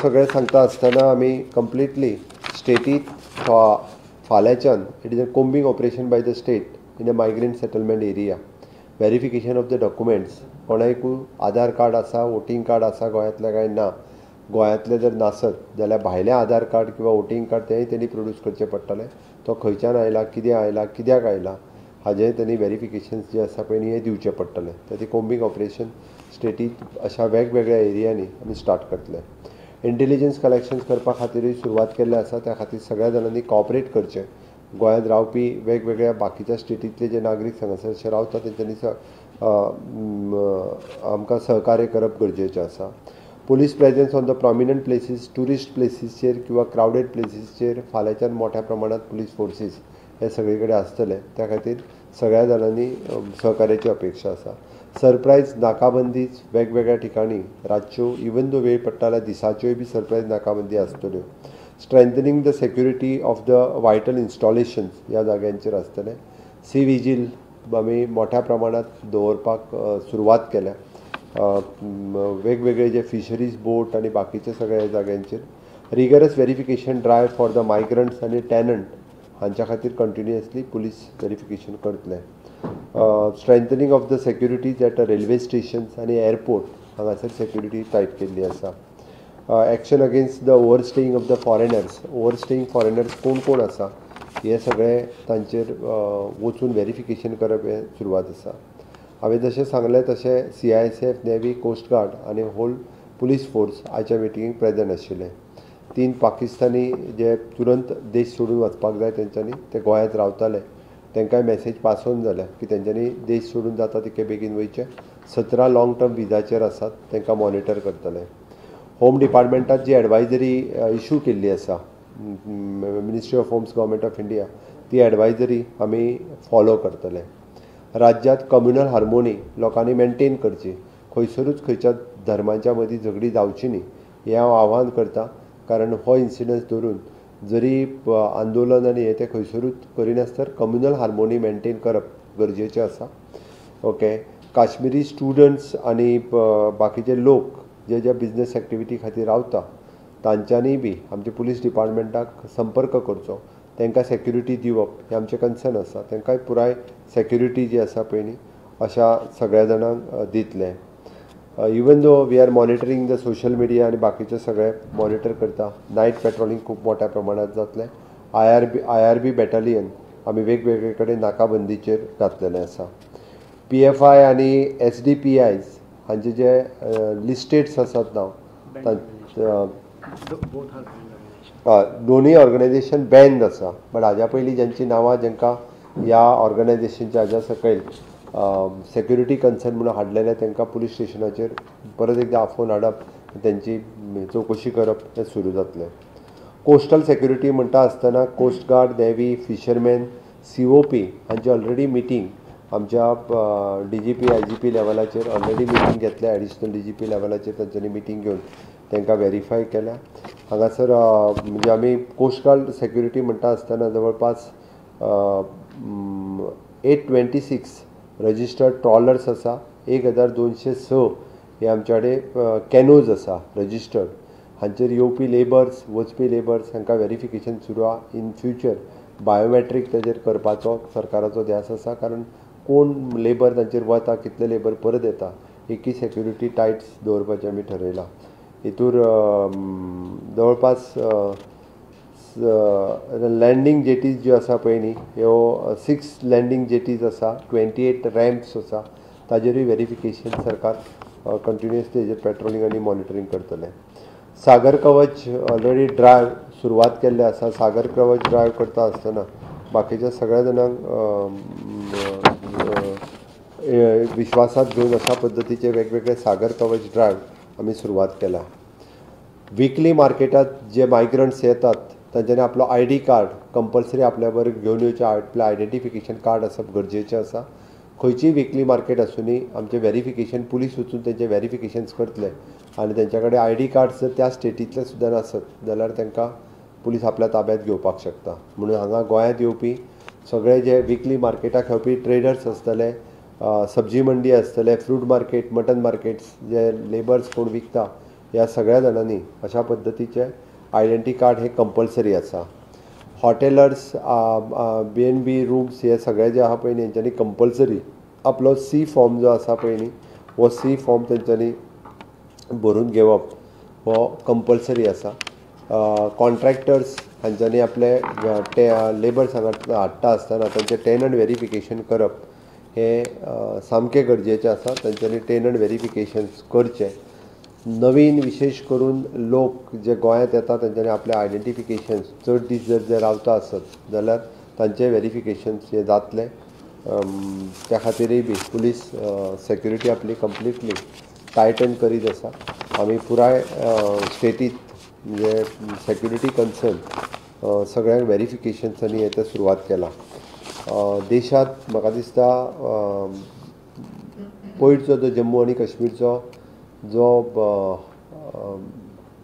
सगळें सांगता आसतना आमी completely स्टेटीत फाल्यांच्यान it is a combing operation by the state in a migrant settlement area, verification of the documents. कोणाकूय आधार card आसा, voting card आसा गोंयांतलें काय ना, गोंयांतलें जर नासत जाल्यार भायलें आधार कार्ड किंवा वोटींग कार्ड तेंय तेणी प्रोड्यूस करचें पडटलें. तो खंयच्यान आयला, कितें आयला, कित्याक आयला हाजें तेणी वेरिफिकेशन्स जे आसा पळय न्ही हें दिवचें पडटलें. तर ती कोम्बींग ऑपरेशन स्टेटीत अशा वेगवेगळ्या एरियांनी आमी स्टार्ट करतले. इंटेलिजन्स कलेक्शन्स करपा खातीरूय सुरवात केल्ले आसा, त्या खातीर सगळ्या जाणांनी कॉपरेट करचें. गोंयांत रावपी वेगवेगळ्या बाकीच्या स्टेटींतले जे नागरीक हांगासर अशे रावता तेंच्यांनी आमकां सहकार्य करप गरजेचें आसा. Police presence on the prominent places, tourist प्लेसीसचेर किंवा क्रावडेड प्लेसीसचेर फाल्यांच्यान मोठ्या प्रमाणांत पुलीस फोर्सीस हे सगळे कडेन आसतले, त्या खातीर सगळ्या जाणांनी सहकार्याची अपेक्षा आसा. सरप्रायज नाकाबंदीच वेगवेगळ्या ठिकाणी रातच्यो इवन दो वेळ पडटा जाल्यार दिसाच्योय बी सरप्रायज नाकाबंदी आसतल्यो. Strengthening the security of the vital installations ह्या जाग्यांचेर आसतलें. सी विजील आमी मोठ्या प्रमाणांत दवरपाक सुरवात केल्या. वेगवेगळे जे फिशरीज बोट आनी बाकीचे सगळ्या जाग्यांचेर rigorous verification drive for the migrants आनी टॅनंट हांच्या खातीर कंटिन्युअसली पुलीस वेरिफिकेशन करतले. Strengthening of the securities at railway stations आनी एअरपोर्ट हांगासर सेक्युरिटी टायट केल्ली आसा. Action against the overstaying of the foreigners, overstaying foreigners कोण कोण आसा हे सगळे तांचेर वचून वेरिफिकेशन करप हें सुरवात आसा. हांवें जशें सांगलें तशें CISF, navy, coast guard आनी होल पुलीस फोर्स आयच्या मिटिंगेक प्रेजंट आशिल्ले. 3 पाकिस्तानी जे तुरंत देश सोडून वचपाक जाय तेंच्यांनी, ते गोंयांत रावताले, तांकांय मॅसेज पास ऑन जाल्या की तेंच्यांनी देश सोडून जाता तितके बेगीन वयचें. 17 लाँग टर्म विजाचेर आसात, तांकां मॉनिटर करतले. होम डिपार्टमेंटात जी एडवायजरी इशू केल्ली आसा ministry of homes government of India, ती एडवायजरी आमी फॉलो करतले. राज्यांत कम्युनल हार्मोनी लोकांनी मेनटेन करची, खंयसरूच खंयच्या धर्मांच्या मदीं झगडी जावची न्ही हें हांव आव्हान करता. कारण हो इन्सिडन्स धरून जरी आंदोलन आनी हें तें खंयसरूच करिनासतना कम्युनल हार्मोनी मेनटेन करप गरजेचें आसा. ओके, काश्मिरी स्टुडंट्स आनी बाकीचे लोक जे जे बिजनेस एक्टिविटी खातीर रावता तांच्यांनी बी आमच्या पुलीस डिपार्टमेंटाक संपर्क करचो, तांकां सेक्युरिटी दिवप हें आमचें कन्सर्न आसा. तांकांय पुराय सेक्युरिटी जी आसा पळय न्ही अशा सगळ्या जाणांक दितले. Even though we are monitoring the social media आनी बाकीचे सगळे मॉनिटर करता. नायट पेट्रोलिंग खूब मोठ्या प्रमाणांत जातलें. I R B battalion आमी वेगवेगळे कडेन नाकाबंदीचेर घातलेलें आसा. PFI आनी SDPIs हांचे जे लिस्टेड्स आसात नांव, दोनूय ऑर्गनायझेशन बॅन्ड आसा, बट हाज्या पयलीं ज्यांची नांवां जांकां ह्या ऑर्गनायझेशनच्या हाज्या सकयल सेक्युरिटी कन्सर्न म्हणून हाडलेले तांकां पुलीस स्टेशनाचेर परत एकदां आफोवन हाडप, तेंची चवकशी करप हें सुरू जातलें. कोस्टल सेक्युरिटी म्हणटा आसतना coast guard, navy, fisherman, COP हांची ऑलरेडी मिटींग आमच्या DGP, IGP लेवलाचेर ऑलरेडी मिटींग घेतल्या. एडिशनल DGP लेवलाचेर तांच्यांनी मिटींग घेवन तांकां वेरीफाय केल्या. हांगासर म्हणजे आमी कोस्ट गार्ड सेक्युरिटी म्हणटा आसतना जवळपास 826 रजिस्टर्ड ट्रॉलर्स आसा, 1206 हे आमच्या कडेन कॅनोज आसा रजिस्टर्ड. हांचेर येवपी लेबर्स, वचपी लेबर्स हांकां वेरिफिकेशन सुरू आहा. इन फ्युचर बायोमॅट्रीक ताजेर करपाचो सरकाराचो ध्यास आसा, कारण कोण लेबर तांचेर वता, कितले लेबर परत येता, एकी सेक्युरिटी टायट्स दवरपाचें आमी ठरयलां. हितूर जवळपास लँडींग जेटीज ज्यो आसा पळय न्ही ह्यो 6 लँडींग जेटीज आसा, 28 रॅम्प्स आसा, ताजेरूय वेरिफिकेशन सरकार कंटिन्युअसली हेजेर पेट्रोलिंग आनी मॉनिटरींग करतले. सागर कवच ऑलरेडी ड्रायव्ह सुरवात केल्ले आसा. सागर कवच ड्रायव्ह करता आसतना बाकीच्या सगळ्या जाणांक विश्वासात घेवन अशा पद्दतीचे वेगवेगळे सागर कवच ड्रायव्ह आमी सुरवात केला. विकली मार्केटात जे मायग्रंट्स येतात तांच्यांनी आपलो ID card compulsory आपल्या बरोबर घेवन येवचें, आपलें आयडेंटिफिकेशन कार्ड आसप गरजेचें आसा. खंयचीय विकली मार्केट आसूनी आमचें वेरिफिकेशन पुलीस वचून तेंचें वेरिफिकेशन्स करतले आनी तेंच्या कडेन ID card जर त्या स्टेटींतले सुद्दां नासत जाल्यार तांकां पुलीस आपल्या ताब्यांत घेवपाक शकता. म्हणून हांगा गोंयांत येवपी सगळे जे विकली मार्केटाक येवपी ट्रेडर्स आसतले, सब्जी मंडी आसतले, फ्रूट मार्केट, मटन मार्केट्स, जे लेबर्स कोण विकता ह्या सगळ्या जाणांनी अशा पद्दतीचे आयडेंटी कार्ड हे कंपल्सरी आसा. हॉटेलर्स, BNB rooms हे सगळे जे आहा पळय न्ही हेंच्यांनी कंपल्सरी आपलो सी फॉर्म जो आसा पळय न्ही हो सी फॉर्म तेंच्यांनी भरून घेवप हो कंपल्सरी आसा. कॉन्ट्रॅक्टर्स हांच्यांनी आपले लेबर्स हांगा हाडटा आसतना तांचें टेनंट वेरिफिकेशन करप हें सामकें गरजेचें आसा. तांच्यांनी टेनंट वेरिफिकेशन करचें. नवीन विशेश करून लोक जे गोंयांत येता तांच्यांनी आपले आयडेंटिफिकेशन्स चड दीस जर जे रावता आसत जाल्यार तांचें वेरिफिकेशन्स हें जातलें. त्या खातीरय बी पुलीस सेक्युरिटी आपली कंप्लिटली टायटन करीत आसा. आमी पुराय स्टेटींत म्हणजे सेक्युरिटी कन्सर्न सगळ्यांक वेरिफिकेशन्सांनी हें तें सुरवात केलां. देशांत म्हाका दिसता पयरचो जो जम्मू आनी काश्मीरचो जो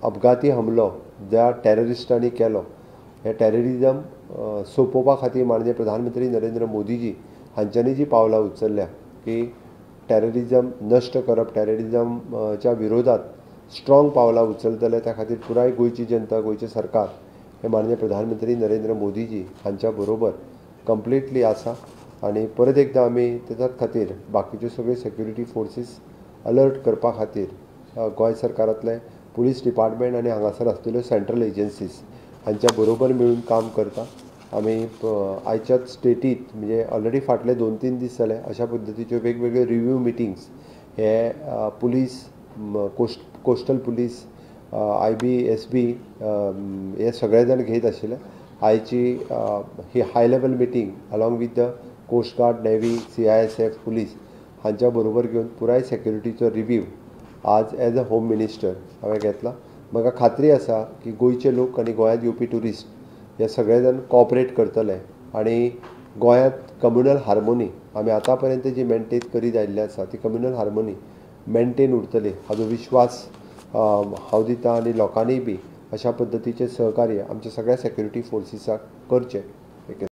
अपघाती हमलो ज्या टेररिस्टांनी केलो, हे टेररिजम सोंपोवपा खातीर माननीय प्रधानमंत्री नरेंद्र मोदीजी हांच्यांनी जी पावलां उचलल्या की टेररिजम नश्ट करप, टेररिजमच्या विरोधात स्ट्रॉंग पावलां उचलतले, त्या खातीर पुराय गोंयची जनता, गोंयचें सरकार हे माननीय प्रधानमंत्री नरेंद्र मोदीजी हांच्या बरोबर कंप्लिटली आसा. आनी परत एकदां आमी तेच्याच खातीर बाकीच्यो सगळ्यो सेक्युरिटी फोर्सीस अलर्ट करपा खातीर गोंय सरकारांतले पुलीस डिपार्टमेंट आनी हांगासर आसलेल्यो सेंट्रल एजन्सीज हांच्या बरोबर मेळून काम करता. आमी आयच्याच स्टेटींत म्हणजे ऑलरेडी फाटले 2-3 दीस जाले अशा पद्दतीच्यो वेगवेगळ्यो रिव्यू मिटिंग्स हे police, coastal police, IB, SB हे सगळे जाण घेत आशिल्ले. आयची ही high level meeting along with the coast guard, navy, CISF, police हांच्या बरोबर घेवन पुराय सेक्युरिटीचो रिव्यू आज एज अ होम मिनिस्टर हांवें घेतला. म्हाका खात्री आसा की गोंयचे लोक आनी गोंयांत येवपी ट्युरिस्ट हे सगळे जाण कॉपरेट करतले आनी गोंयांत कम्युनल हार्मोनी आमी आतां पर्यंत जी मेनटेन करीत आयिल्ली आसा ती कम्युनल हार्मोनी मेनटेन उरतली हाजो विश्वास हांव दिता. आनी लोकांनीय बी अशा पद्दतीचें सहकार्य आमच्या सगळ्या सेक्युरिटी फोर्सीसाक करचें.